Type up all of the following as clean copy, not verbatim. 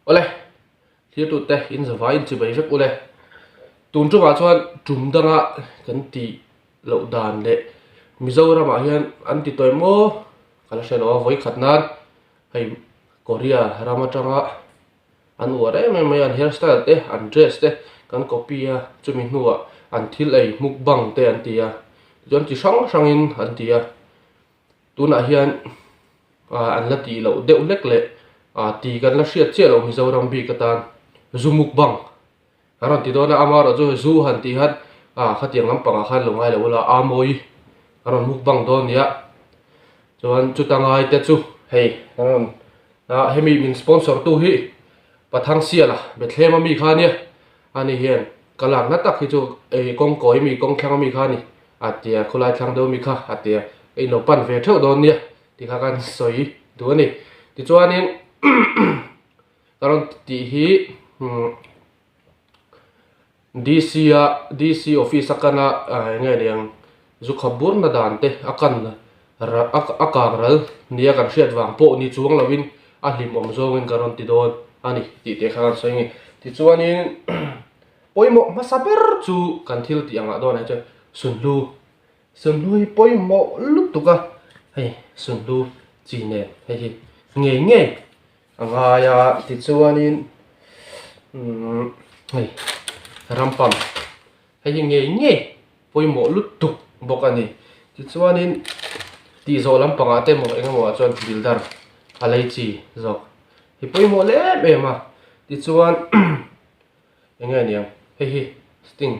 Awle, thirtute in zavai in chibei vek ule. Tun tumah chuan tum danga kan tih loh dan leh Mizoramah hian an ti tawh em aw ka la hre lo a, vawikhat nan hei Korea ram atanga an uar em em mai a, an hair style te an dress te kan copy a, chumi hnuah an thil ei mukbang te an ti a, tichuan chi hrang hrangin an ti a. Tunah hian an la tih loh deuh hlek leh ti kan la hriat chiah loh Mizoram bik atan zu mukbang an rawn ti dawn a, amaherawh chu zu han tih hian khatiang lampangah khan lo ngai lo ula a mawi an rawn mukbang dawn nia. Chuan chuta ngai te chu hei an rawn hemi min sponsor tu hi Pathang Siala Bethlehem a mi kha ania ani hian ka lakna tak hi chu kawngkawi mi kawngthlang a mi kha a ni. A tia, khawlai thlang deuh mi kha a tia, ka inlo pan ve theuh dawn nia tih kha kan sawi duh a ni. Tichuanin ka rawn tih hi DC a DC office a kan a eng nge niang zu khap burna dan te a kan a kang ral nia kan hriat vang pawh ni chuang lovin a hlimawm zawngin ka rawn ti dawn a ni tih te kha kan sawi a ni. Tichuanin. Pawimawh hmasa ber chu kan thil tih angah dawn ah chuan sunhlu, sunhlu hi pawimawh lutuk a, hei sunhlu chi nen hei hi ngei ngei a ngai a tichuanin umm hei rampam hei hi ngei ngei pawimawh lutuk bawk a ni tichuanin tih zawh lampangah te emaw eng emaw ah chuan builder a lei chi zawk hi pawimawh lem em a tichuan. Eng nge niang hei hi sting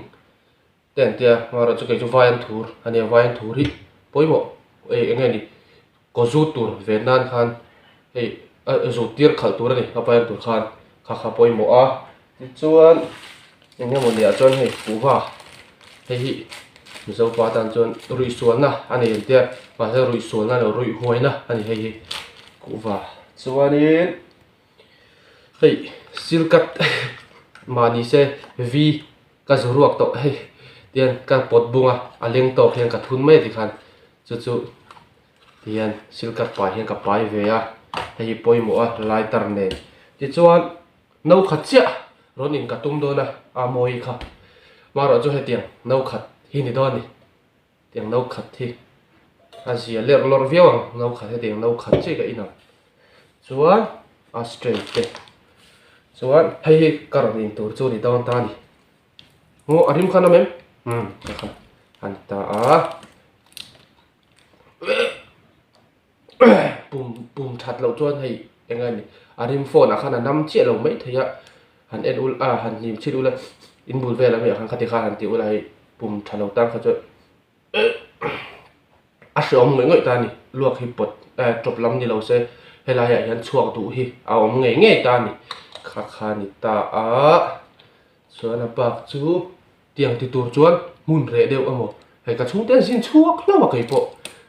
te an tia amaherawh chu kei chu vai an thur a nia vai an thur hi pawimawh ei eng nge ni kaw zut tur ve nan khan hei a zut tir khalh tur a ni a vai an tur khan kha kha pawimawh a tichuan eng nge maw niah chuan hei kuhva hei hi mizo pa tan chuan ruihsualna a ni an tia mahse ruihsualna lo ruihhuaina a ni hei hi kuhva chuanin. Hei silkat mahni se V ka zu ruak tawh hei tihian ka pawt bung a a leng tawk hian ka thun mai a tikhan chu chu tihian silkat pai hian ka pai ve a hei hi pawimawh a lighter nen tichuan no khat chiah rawn in ka tum dawn a a mawi kha marawh chu hetiang no khat hi ni dawn a ni. Tiang no khat hi a zia lerh lawrh viau ang no khat hetiang no khat chiah ka in ang chuan a straight te chuan hei hi ka rawn in tur chu ni dawn ta a ni maw a rim khan awm em umm ka kha a ni ta a pum pum that loh chuan hei eng a ni a rim phone ah khan a nam chiah lo mai thei a han en ul a han hlim chhin ula in bul vel ami ah khan khati khan han ti ula hei pum tha lo tan kha chuan a hreawm ngawih ngawih ta a ni luak hi pawt eh tawp lam ni lo se helai ah hian chhuak duh hi a awm ngei ngei ta a ni kha kha a ni ta a chuan a bak chu Tiang ti tur chuan hmun reh deuh emaw hei ka chhungte an zin chhuak hlauh a kei pawh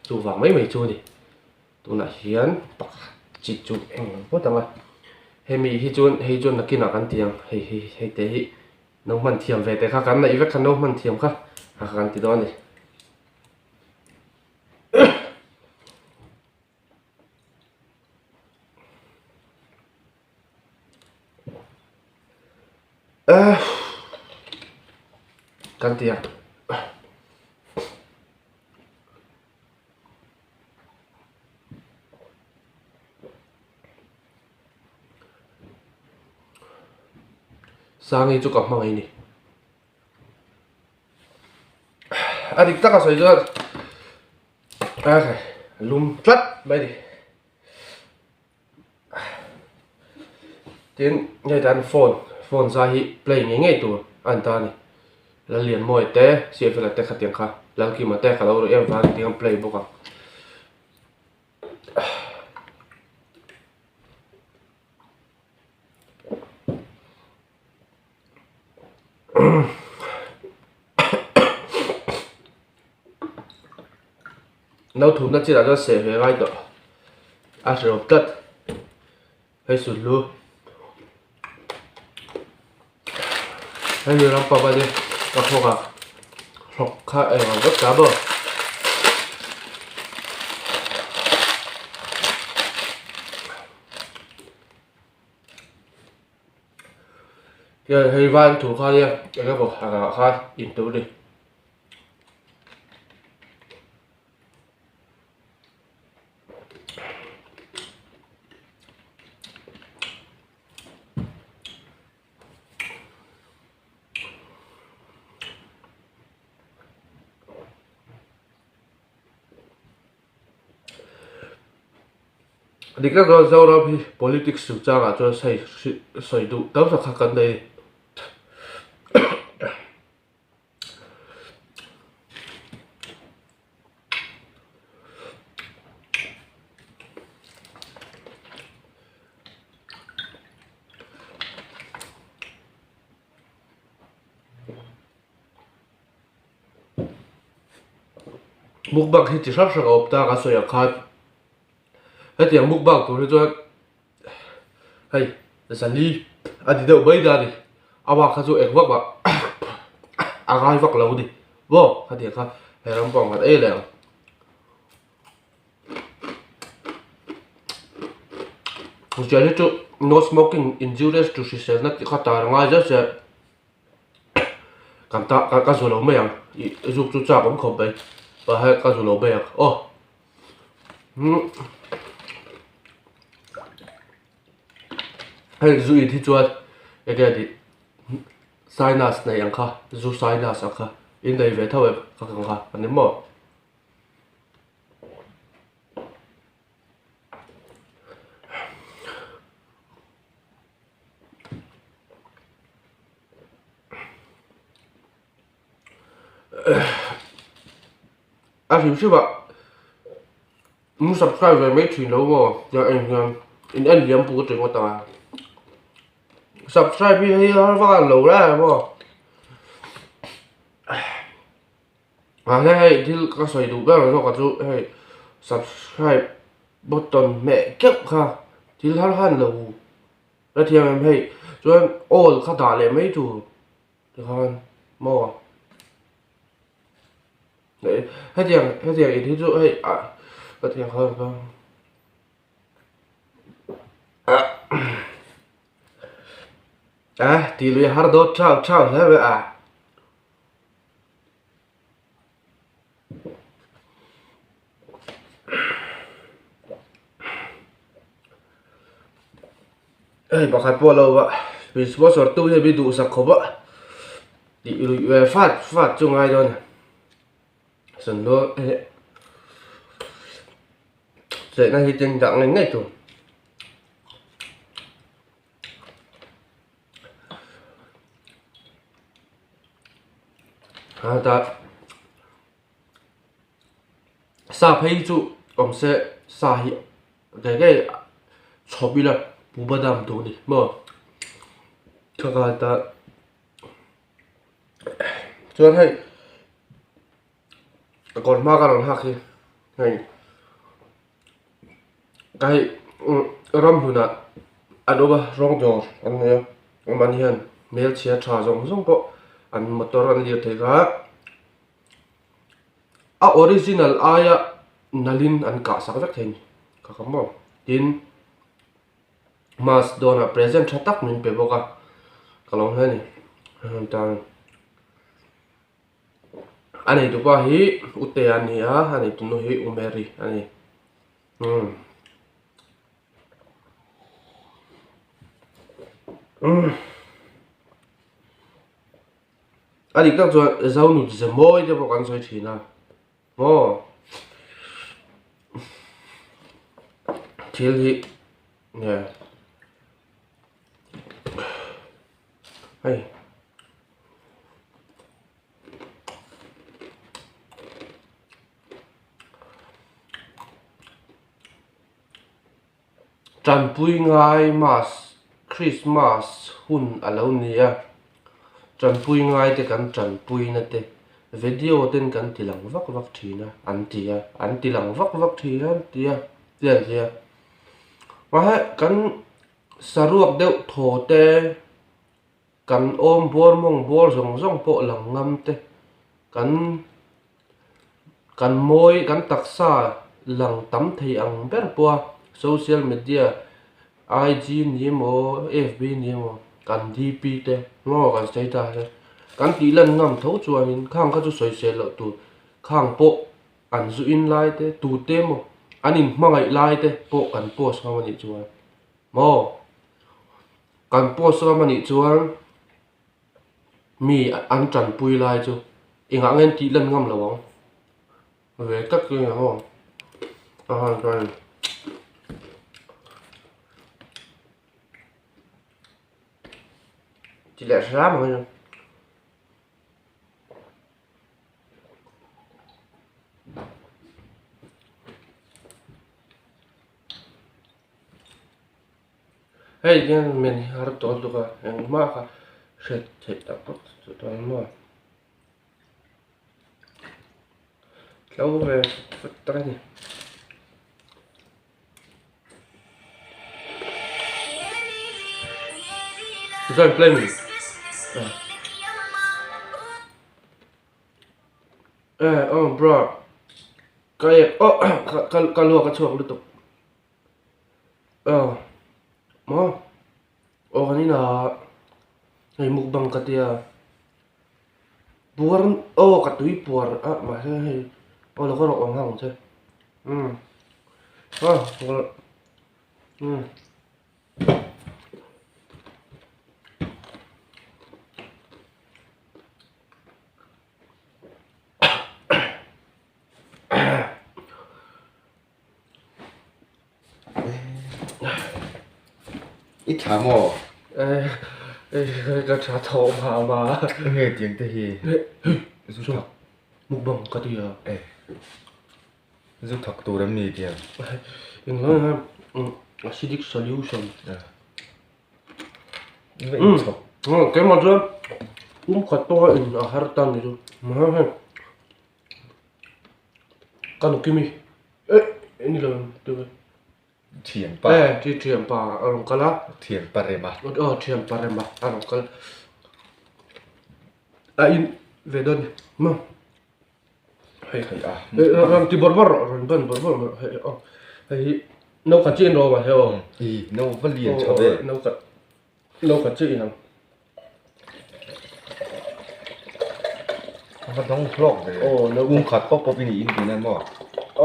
chuvang mai mai chu a ni. Tunah hian pakhat chi chu eng ang phawt ang a, hemi hi chuan hei chuan nakinah kan ti ang hei hei hei te hi no hman thiam ve te kha kan neih vek kha no hman thiam kha kha kan ti dawn a ni. Kan ti a. Sangi chu ka hmangaih ni. A dik taka sawi chuan a lum tlat mai ni. Tin hei tan phone phone zai hi play ngei ngei tur a ni ta a ni Lallianmawia te Siafela te khatiang kha Lalkima te ka lo ru em vang tiang play bawk ang. No thumna chinah chuan seh ve ngai tawh a hre awm tlat hei sulhnu hemi ram pawh ania ka phawk a hlawk kha eng ang vek ta maw. Hei van thu kha nia eng emaw ah khan in tur a ni. Dik tak chuan Zoram hi politics chungchangah chuan sawi duh tam tak kha kan nei. Mukbang hi chi hrang hrang a awm ta ka sawi ang khan hetiang mukbang tur hi chuan hei zali a ni deuh mai ta a ni amah kha chu eng vak mah a ngai vak lo a ni maw khatiang kha he ram pawh ang ei leh ang. Chian hi chu no smoking injurious to hriselna tih kha tar a ngai zet zet. Kan ta ka ka zu lo mai ang ih zuk chu chak awm khawp mai mahse ka zu lo mai ang aw umm hei zu in hi chuan enge a nih sinus nei ang kha zu sinus ang kha in nei ve tho em ka kang kha a ni maw. A hrim hrim ah min subscribe ve mai thin lo maw tiang en hian in en liam puk aṭang ngawt ang a subscribe hi hei har vak a lo lai maw mahse hei thil ka sawi duh ber zawk ah chu hei subscribe button hmeh keuh kha thil har han lo. Ka thiam em hei chuan awl kha dah leh mai tur tikhan maw hetiang hetiang in hi chu hei ah ka thiam kha ka ah tih lui har dawt thau thau hle mai a. Hei pakhat pawh lo va min sponsor tu hian min duhsak khawp a tih luih ve fat fat chu ngai dawn a sandawl chehna hi ten dah ngei ngei tur. Sa phei chu awm se sa hi ngei ngei chhawp ila pu badam tur a ni maw thakata chuan hei a kawr hma ka rawn hak hi hei. Ka hei ramhlunah an awm a rawng dawr an nei a amah hian hmelchhia tha zawng zawng pawh an motor an lir thei kha a original aia nalhin an kah sak vek thei a ni ka ka maw tin mask dawnah present tha tak min pe bawk a ka lo hle a ni. A neitupa hi Utea a ni a, a neitunu hi U Mary a ni. Umm. Umm. A dik tak chuan Zonut ze mawi te pawh kan sawi thin a. Maw. Thil hi nge hei. Tanpui ngai mas Christmas hun a lo ni a, tanpui ngai te kan tanpui na te video ten kan ti lang vak vak thin a an ti a, an ti lang vak vak thin a an ti a ti an ti a mahse kan saruak deuh thaw te. Kan awm bawr mawng bawr zawng zawng pawh lang ngam te, kan kan mawi kan taksa lang tam thei ang ber pawha social media IG ni emaw FB ni emaw. Kan DP te maw kan status te kan tih lan ngam tho chuanin khang kha chu sawisel loh tur khang pawh an zu in lai te tute emaw an in hmangaih lai te pawh kan post ngam anih chuan maw kan post ngam anih chuan mi an tanpui lai chu engah nge an tih lan ngam lo ang. Ve tak chu ni maw a han chuan ti leh hram ang chu. Hei hian men hi har tawh lutuk a engmah kha hriat theih tak tak chu tawh ang maw. Tlo ve fat tak a ni. Tichuan play mi eh oh bro ka ek oh ka ka luak a chhuak lutuk oh maw aw kan inah hei mukbang ka tia. Puar aw ka tui puar a mahse hei aw lo ka rawh ang ang che umm a umm. I tha maw? Ka tha tho mah mah. Enge tiang te hi? Zu thak. Mukbang ka ti a. Zu thak tur em ni tiang? Englo hian acidic solution. Enge in chhawk? Keimah chuan pum khat pawh a in a har ta ni chu. Ka nukimi eh ni lo tu Thian pa eh thi thian pa a rawn kal a Thian pa rem a aw thian pa rem a a rawn kal a in ve dawn ni maw hei hei a rawn ti bawrh bawrh rawh rawn ban bawrh bawrh rawh hei aw hei hi no khat chiah in rawh a hei aw i no va lian tha ve no khat no khat chiah in ang. A va dawng hlawk ve. Aw no Kung khat pawp pawp in i in tih na maw?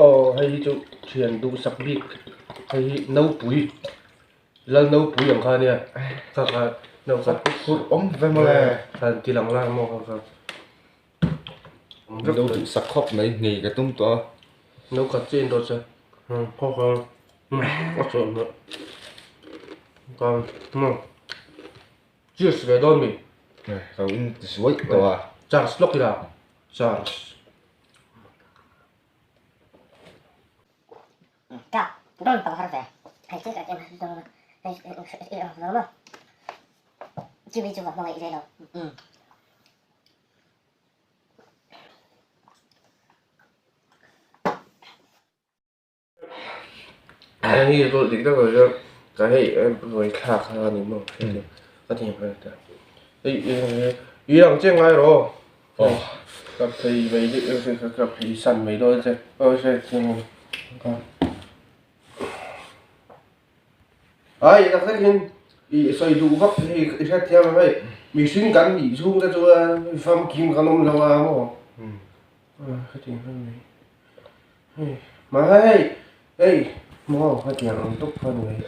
Aw hei hi chu thian duhsak bik hei hi nopui lal nopui ang kha ania kha kha no khat Phur awm ve mawle. Khan ti lang lai maw kha kha. Lo duhsak khawp mai nghei ka tum tawh a. No khat chiah in dawt se khaw kha a chawh hmeh kha maw. Cheers ve dawn mi. Ka lo in zuaih tawh a. Charge lawk ila. Charge. Ka dawn pang har ve. Hei chu ka em dawn hei i awm lo maw. Chumi chu va hmangaih ve lo. Hei hi chu dik tak chuan ka hei vawi thlak kha a ni maw ka ti hmel ta hei i ang chiang ngai rawh aw ka phei mai ka phei san mai dawn che aw Ai tak takin i sawi duh vak hi i hrethiam em hei mihring kan nih chhung te chuan famkim kan awm lo a maw hetiang hian mai hei mahse hei hei maw hetiang ang tawp kha a ni mai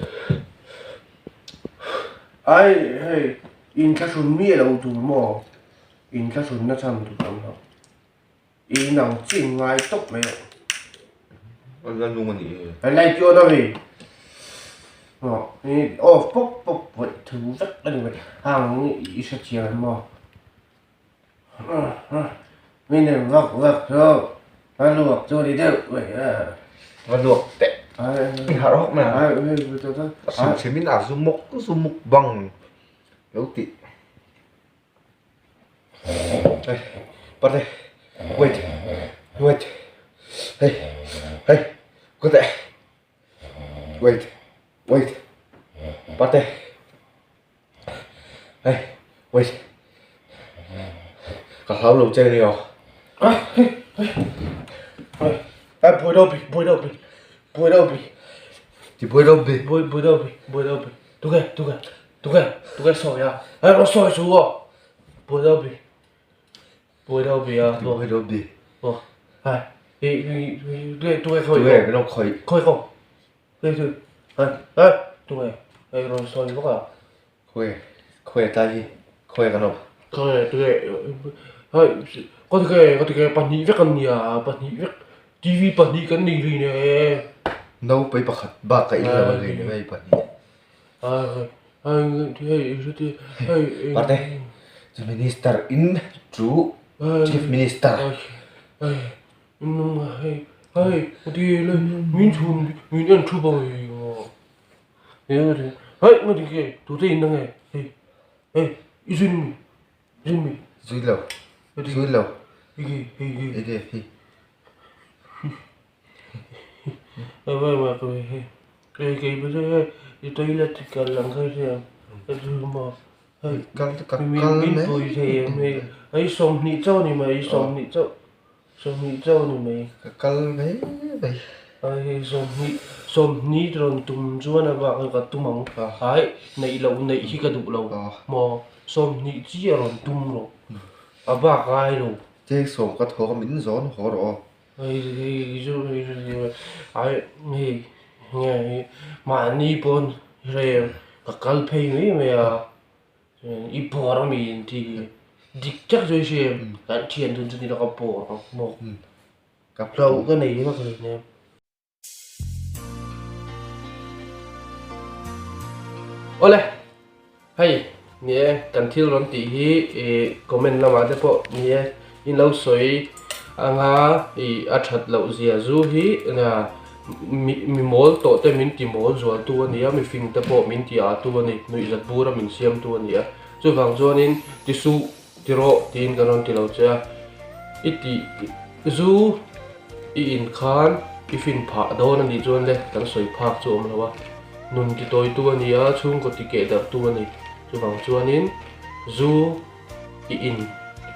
ai hei inthlahrun miah loh tur maw inthlahrun na chhan tur a awm lo. I nang chin ngai tawp mai loh. A la nung a nih hi. Hei light chu on a mi. Aw i off pawp pawp pawih thu vek a ni mai. Hang i hre chiang em maw. Mi nem vak vak chu a luak chu a ni deuh mai a. Va luak teh. I harh hawk mai ang. A hrim hrim in a zu muk zu muk bang lo tih. Hey, pate, wait, wait, hey, hey, có thể, wait, wait, pate, hey, wait, ka hlau lo che ni aw. Hey, bui đâu bi, bui đâu bi, bui đâu bi, Ti bui đâu bi, bui bui đâu bi, bui đâu bi, tu ke, tu ke. Tunge tunge sawi a hei rawn sawi chu aw buai deuh bi buai deuh bi a buai deuh bi aw hei i tunge tunge khawi tunge min rawn khawi khawi kawng hei chu hei hei tunge hei rawn sawi bawk a khawi khawi tlai hi khawi kan awm khawi tunge hei ka ti nge ka ti nge pahnih vek an nia pahnih vek T_V pahnih kan nei hlui nen naupei pakhat bak ka in lo a hlui nen hei pahnih Parte chu minister in chu chief minister zui lo zui lo enge hi. Kal ka kal mai ka kal mai mai. Cheng sawm ka thaw min zawn haw rawh aw. Hei hei chu hei chu ai hei nge hi mahni pawn hre ka kal phei mai mai a i bawr ami in ti dik tak chu i hria em kan thian dun chu ni lo ka bawr ang maw hlauh ka nei vak hleinem. Awle hei ni e kan thil rawn tih hi ih comment lamah te pawh ni e in lo sawi anga ih a that loh zia zu hi mi mi mawl tawh te min ti mawl zual tu a ni a mi fing te pawh min ti ah tu a ni nuihzat bur a min siam tu a ni a chuvang chuanin ti suh ti rawh tiin kan rawn ti lo che a i tih zu i in khan i fin phah dawn a nih chuan le kan sawi phak chu a awm lo a nun ti tawi tu a ni a chhungkaw ti keh darh tu a ni chuvang chuanin zu i in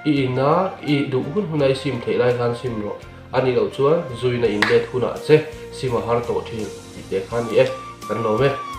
i in a i duh hun hun a i sim theih lai khan sim rawh a nih loh chuan zuin a in let hunah che sim a har tawh thin tih te kha a ni e kan lawm e.